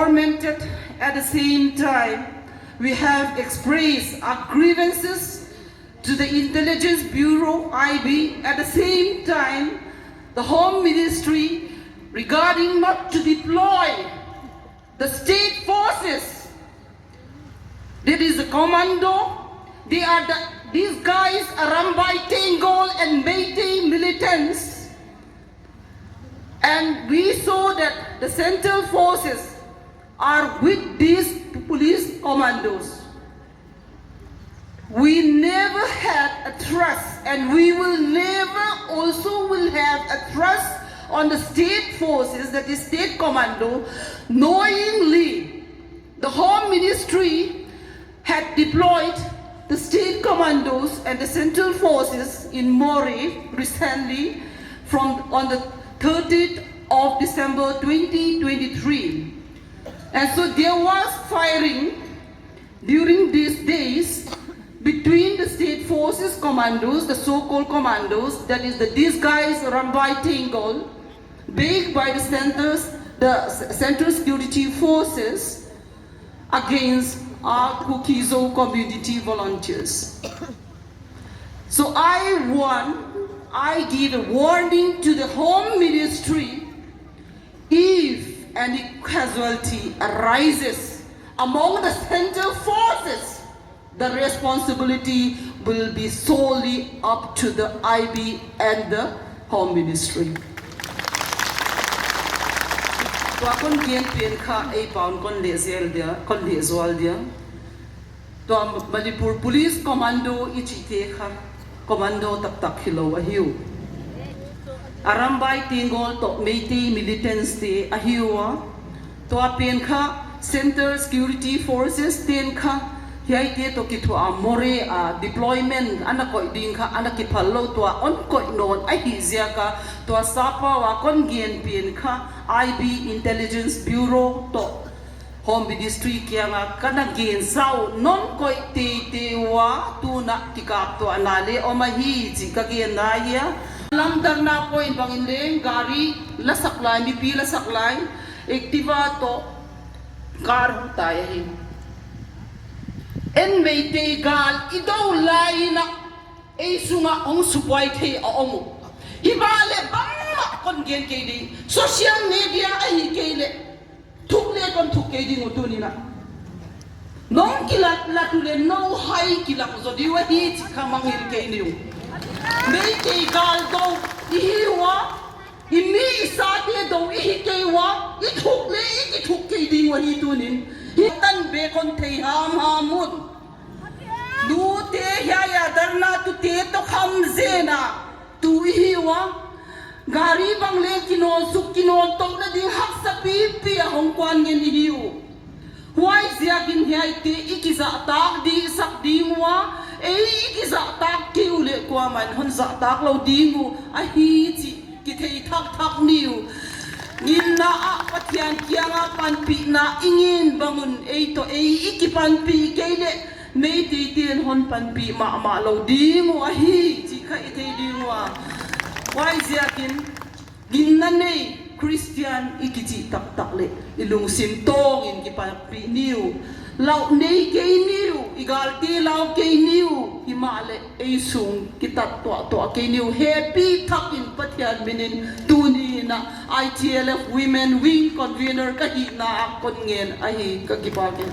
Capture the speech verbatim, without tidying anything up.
tormented. At the same time, we have expressed our grievances to the Intelligence Bureau, I B. At the same time, the Home Ministry regarding not to deploy the state forces, that is the commando, they are the, these guys are run by Tenggol and Meitei militants. And we saw that the central forces are with these police commandos. We never had a trust, and we will never also will have a trust on the state forces, that is state commando. Knowingly, the Home Ministry had deployed the state commandos and the central forces in Moreh recently from on the thirtieth of December twenty twenty-three. And so there was firing during these days between the state forces commandos, the so-called commandos, that is the disguised run by Tenggol, backed by the centers, the s- Central Security Forces, against our Kuki-Zo community volunteers. So I want, I give a warning to the Home Ministry, if any casualty arises among the central forces, the responsibility will be solely up to the I B and the Home Ministry. Tua kon gen pen kha ei paun kon le zel dia, kon le zual dia. Tua Manipur Police Commando i chi te kha, commando taktak hilou ahiu. A run by Tenggol toh Meitei militants te ahiu a. Tua pen kha Central Security Forces ten kha hiai te toh kithoa Moreh a deployment ana koi ding kha ana kiphal lou tua on koi non ahi ziak a tua sapa ua kon gen pen kha I B Intelligence Bureau toh Home Ministry kianga kana gen sau non koi te te ua tuna kikap tua na le om ahi chi ka gen na hia. Lam dharna point bangin leng gari la sak lai, mipi la sak lai, Activa toh car hung tai ahi. En Meitei gal i do lai na ei sunga hung supai thei a om u. Hi ba le bang ma kon gen kei di. Social media ahi kei le. Thuk le kon thuk kei ding u tuni na. Nong kilat lat u le no hai kilat zo diu ahi chi kha mangil kei niu. Meitei gal do i hi ua, i mi i sa te do i hi kei ua, i thuk le i ki thuk kei ding u ahi tunin. Hi tan be kon thei ham ham un. Nu te hiai a dharna tu te toh kham zena. Tu i hi ua. Gari bang le kinon suk kinon tou na ding haksa pipi a hong kuan ngen i hi u. Huai ziakin hiai te i kizah tak di sak ding ua. Ei i kizah tak kei u le kuaman hon zah tak lou ding u. Ahi chi kithei thak thak niu. Ngimna a Pathian kianga panpina i ngin bang un ei toh ei i kipanpi kei le Meitei ten hon panpi mahmah lou ding u ahi, chi kha i thei ding ua. Huai ziakin, ngimna nei Christian i kichi taktak le, i lungsim tongin kipanpi niu. Lau nei kei niu, i galte lau kei niu, himahle ei sung kitat tuah tuah kei niu. Hepi thakin Pathian minin tuni na I T L F Women Wing Convener ka hina a kon ngen ahi ka kipak in.